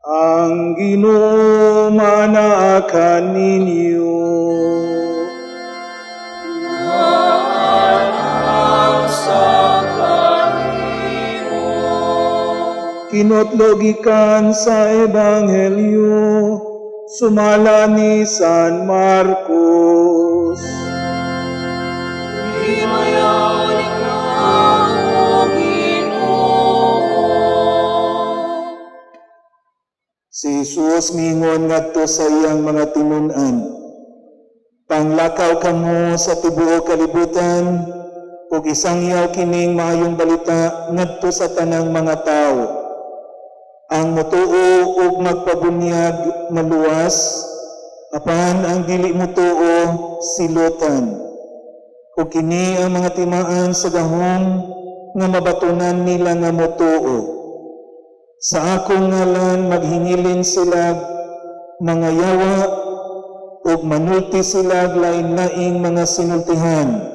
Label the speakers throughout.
Speaker 1: Ang Ginoo maanaa kaninyo.
Speaker 2: Sa kanimo.
Speaker 1: Kinotlo gikan sa Ebanghelyo sumala ni San Marcos.
Speaker 2: Himayaon ikaw, O Ginoo.
Speaker 1: Si Jesus mingon ngadto sa iyang mga tinun-an, "Panglakaw kamo sa tibuok kalibutan ug isangyaw kining maayong balita ngadto sa tanang mga tawo. Ang mutuo ug magpabunyag maluwas, apan ang dili mutuo silutan. Ug kini ang mga timaan sa gahom nga mabatunan nila nga mutuo. Sa akong ngalan maghingilin sila mga yawa ug manulti sila lain-laing mga sinultihan.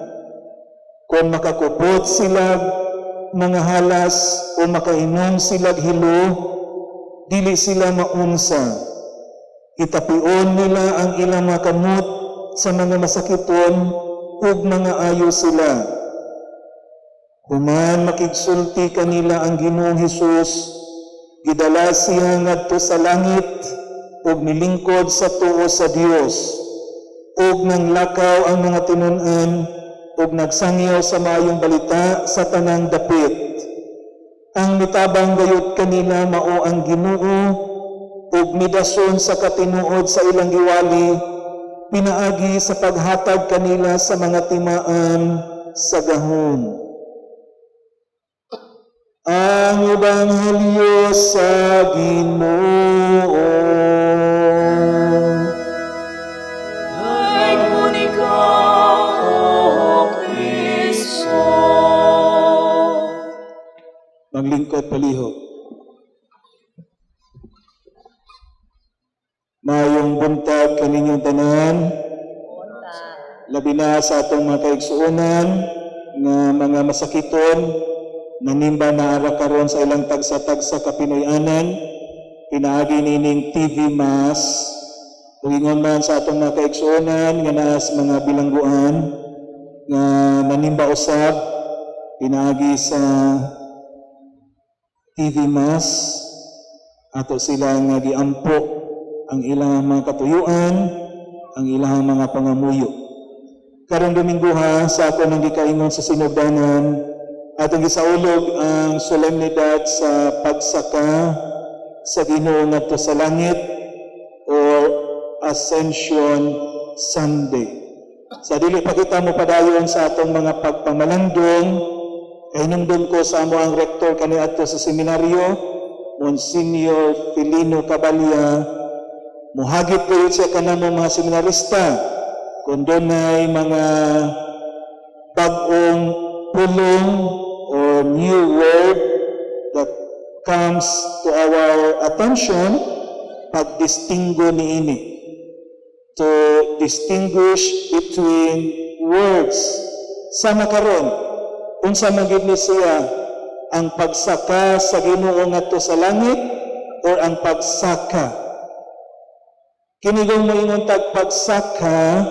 Speaker 1: Kung makakupot sila mga halas o makainom sila hilo, dili sila maunsa. Itapion nila ang ilang mga kamot sa mga masakiton ug mga ayo sila." Human makigsulti kanila ang Ginoong Hesus, gidala siya ngadto sa langit ug milingkod sa tuo sa Dios. Ug nanglakaw ang mga tinun-an ug nagsangyaw sa maayong balita sa tanang dapit. Ang mitabang gayud kanila mao ang Ginoo ug midason sa katinuod sa ilang giwali pinaagi sa paghatag kanila sa mga timaan sa gahom. Ang Ebanghelyo sa Ginoo.
Speaker 2: Daigmon ikaw, O Kristo.
Speaker 1: Maglingkod palihog. Maayong buntag kaninyong tanan. Labi na sa atong mga kaigsuonan nga mga masakiton, nanimba na ara karon sa ilang tagsa-tagsa ka Pinoy-anan pinaagi nining TV Mass, ug ingon man sa atong mga kaigsuonan nga naa sa mga bilangguan nga nanimba usab pinaagi sa TV Mass. Ato sila nga giampo ang ilang mga katuyuan, ang ilang mga pangamuyo. Karong Domingo ha, sa ako nang gikaingon sa sinugdanan, atong gisaulog ang solemnidad sa pagsaka sa Ginoo ngadto sa langit or Ascension Sunday. Sa dili pa kita mo padayon sa atong mga pagpamalandong, kahinumdum ko sa amo ang rektor kaniadto sa seminaryo, Monsignor Felino Cabalia, muhagit po siya kanamo mga seminarista kung dunay mga bag-ong pulong or new word that comes to our attention, pagdistinggo niini, to distinguish between words. Sama karon, unsa man gid ni siya, ang pagsaka sa Ginoo ngadto sa langit or ang pagsaka? Kini kung moingon tag pagsaka,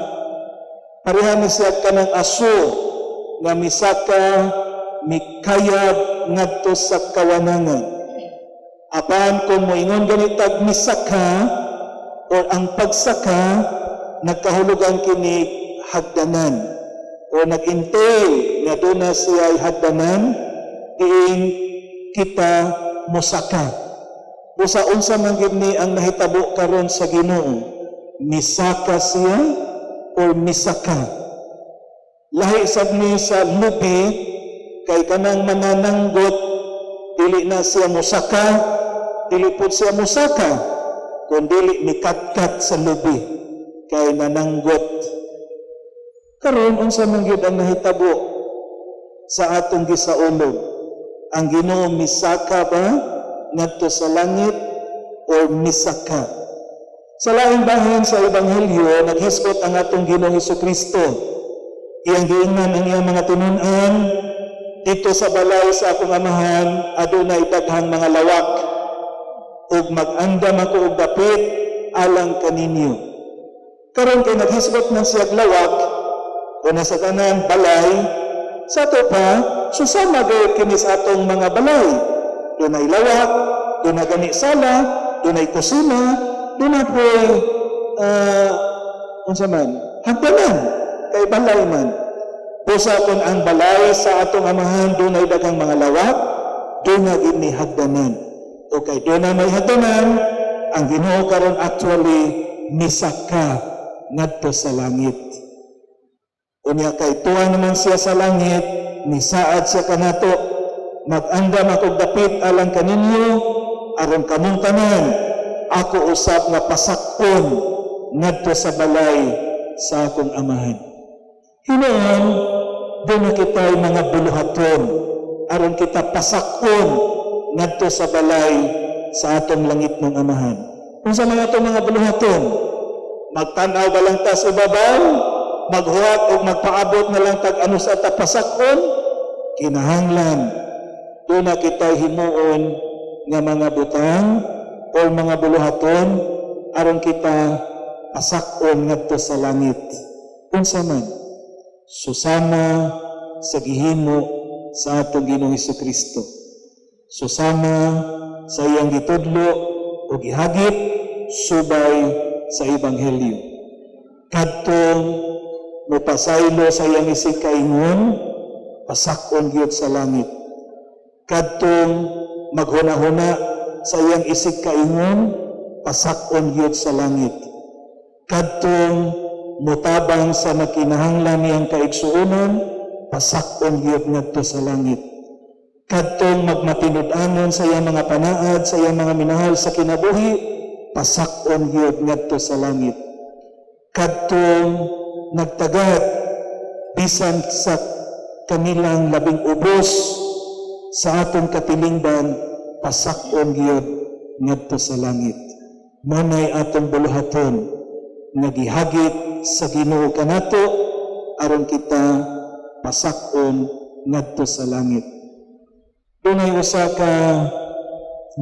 Speaker 1: pareha ni siya kanang aso nga misaka, mikayab ngadto sa kawanangan. Apan kung moingon ganitag misaka or ang pagsaka, nagkahulugan kini hagdanan o nag-entail nga duna siya ay hagdanan diin kita mosaka. Busa unsa man gid ni ang nahitabo karon sa Ginoo? Misaka siya or misaka? Lahi sad ni sa lubi kay kanang manananggot dili na siya mosaka, dili pud siya mosaka, kun dili mikatkat sa lubi kay nananggot. Karon, unsa man gyud ang nahitabo sa atong gisaulog? Ang Ginoo misaka ba ngadto sa langit or misaka? Sa laing bahin sa Ebanghelyo, naghisgot ang atong Ginoong Kristo. Iyang giingnan ang iyang mga tinun-an, "Dito sa balay sa akong amahan, adunay daghang mga lawak. Ug mag-andam ako og dapit alang kaninyo. Karon kay naghisgot man siya lawak o nasa tanan balay, sa ato pa, susama gayud kini sa atong mga balay. Dunay lawak, dunay gani sala, dunay kusina, dunay po'y unsa man, hagdanan, kay balay man. Busa kung ang balay sa atong Amahan dunay daghang mga lawak, duna gid ni hagdanan. O kay duna may hagdanan, ang Ginoo karon actually misaka ngadto sa langit. Unya kay tuwa naman siya sa langit, nisaad siya kanato, "Mag-andam akong dapit alang kaninyo, aron kamong tanan, ako usab nga pasakon ngadto sa balay sa akong Amahan." Hinuon, duna kita'y mga buluhaton, aron kita pasakon ngadto sa balay sa atong langitnong Amahan. Unsa man atong mga buluhaton? Magtan-aw ba lang ta sa ibabaw? Maghuwat o magpaabot na lang tag ano sa ta pasakon? Kinahanglan duna kita himuon nga mga butang o mga buluhaton aron kita pasakon ngadto sa langit. Unsa man? Susama sa gihimo sa atong Ginoong Kristo. Susama sa iyang gitudlo o gihagit subay sa Ebanghelyo. Kadtong mopasaylo sa iyang isig kaingon, pasakon gyud sa langit. Kadtong maghuna-huna sa iyang isig kaingon, pasakon gyud sa langit. Kadtong mutabang sa nakinahanglan niyang kaigsuonan, pasakon gyud ngadto sa langit. Kadtong magmatinud-anon sa iyang mga panaad, sa iyang mga minahal sa kinabuhi, pasakon gyud ngadto sa langit. Kadtong nagtagad bisan sa kanilang labing ubos sa atong katilingban, pasakon gyud ngadto sa langit. Mao nay atong buluhaton nga gihagit sa Ginoo kanato aron kita pasakon ngadto sa langit. Dunay usa ka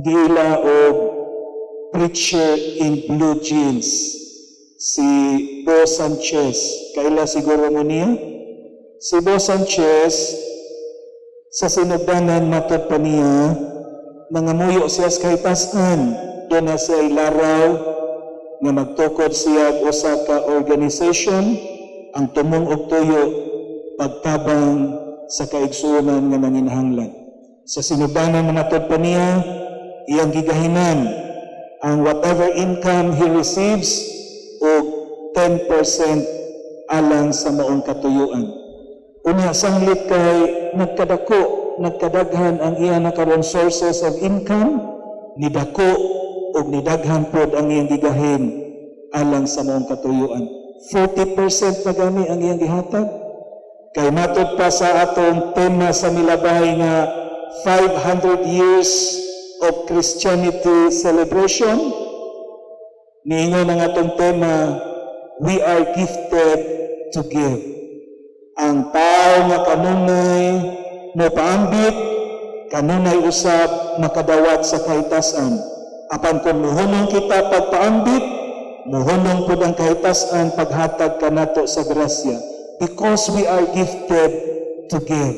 Speaker 1: giila og preacher in blue jeans, si Bo Sanchez. Kaila siguro mo niya? Si Bo Sanchez, sa sinugdanan, matod pa niya, nangamuyo siya sa kahitasan. Duna siya laraw nga magtukod siya og usa ka organization ang tumong og tuyo pagtabang sa kaigsuonan nga nanginahanglan. Sa sinugdanan, matod pa niya, iyang gigahinan ang whatever income he receives og 10% alang sa maong katuyuan. Unya sanglit kay nagkadako, nagkadaghan ang iya na karon sources of income, nidako og nidaghan pod ang iyang gigahin alang sa maong katuyuan. 40% na gani ang iyang gihatag. Kay matod pa sa atong tema sa milabay nga 500 years of Christianity celebration, niingon ang atong tema, "We are gifted to give." Ang tao nga kanunay mo paambit, kanunay usab makadawat sa kahitasan. Apan kung muhunong kita pagpaambit, muhunong pud ang kahitasan paghatag kanato sa grasya. Because we are gifted to give.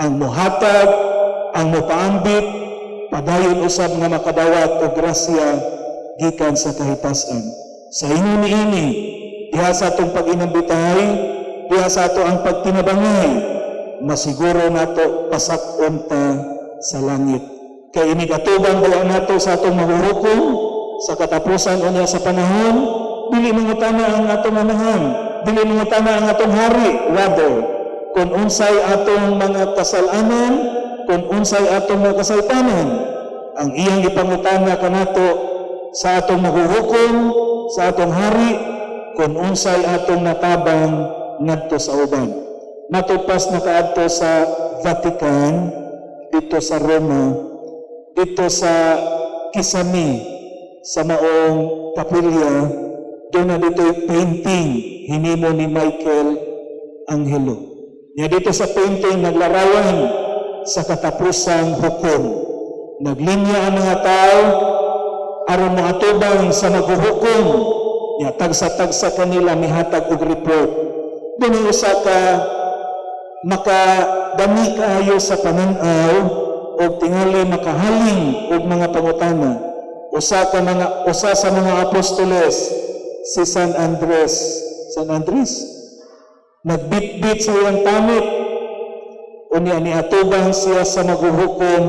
Speaker 1: Ang muhatag, ang mupaambit, padayon usab nga makadawat og grasya gikan sa kahitasan. Sa ingon niini, diha sa atong pag-inambitay, diha sa ato ang pagtinabangay, masiguro nato pasak-on ta sa langit. Kay inig atubang bala nato sa atong mahuhukom, sa katapusan unya sa panahon, dili mangutana ang atong Amahan, dili mangutana ang atong hari, rather, kung unsay atong mga kasalanan, kung unsay atong mga kasaypanan, ang iyang ipangutana kanato sa atong mahuhukom, sa atong hari, kung unsay atong natabang ngadto sa uban. Matod pas nakaadto sa Vatican, dito sa Roma, dito sa kisame, sa maong kapilya, duna dito yung painting hinimo ni Michael Angelo. Nya dito sa painting naglarawan sa katapusang hukom. Naglinya ang mga tao, aron moatubang sa maghuhukom. Ya tagsa-tagsa kanila mihatag og report. Dunay usa ka makadami kaayo sa panan-aw og tingali makahaling og mga pangutana. Usa sa mga apostoles, si San Andres. San Andres nagbitbit sa iyang tamit. Unya niatubang siya sa maghuhukom.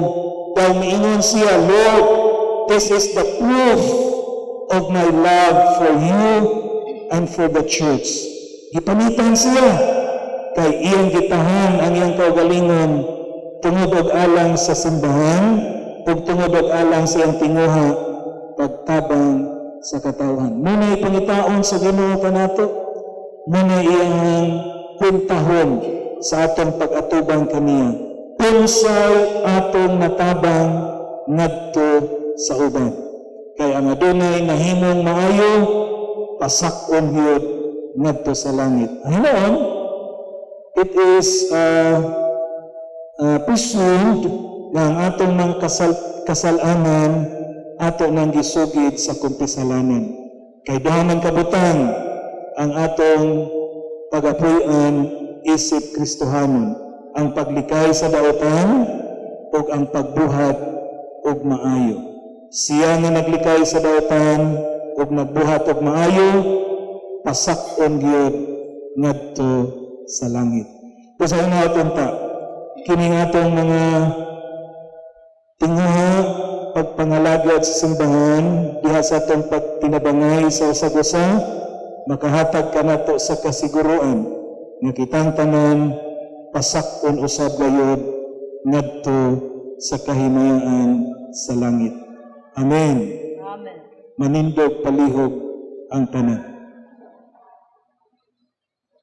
Speaker 1: Daw miingon siya, "Lord, this is the proof of my love for you and for the church." Gipamitan siya kay iyang gitahan ang iyang kaugalingon tungod og alang sa simbahan ug tungod og alang sa iyang tinguha pagtabang sa katawhan. Muna'y pangitaon sa Ginoo kanato, muna iyang kwentahon sa atong pag-atubang kaniya. Unsay atong natabang ngadto sa uban? Kay ang adunay nahimong maayo, pasak-on gyud ngadto sa langit. Hinuon, it is presumed nga ang atong mga kasalanan ato nang gisugid sa kumpisalanan. Kay duha man kabutang ang atong pagapuy-an isip Kristohanon: ang paglikay sa daotan ug ang pagbuhat og maayo. Siya nga naglikay sa daotan ug nagbuhat og maayo, pasak-on gyud ngadto sa langit. Sa una ta, kining atong mga tinguha pagpangalagad sa simbahan diha sa atong pagtinabangay sa usag-usa, makahatag kanato sa kasiguruan nga kitang tanan pasak-on usab gayod ngadto sa kahimayaan sa langit. Amen.
Speaker 2: Amen.
Speaker 1: Manindog palihog ang tanan.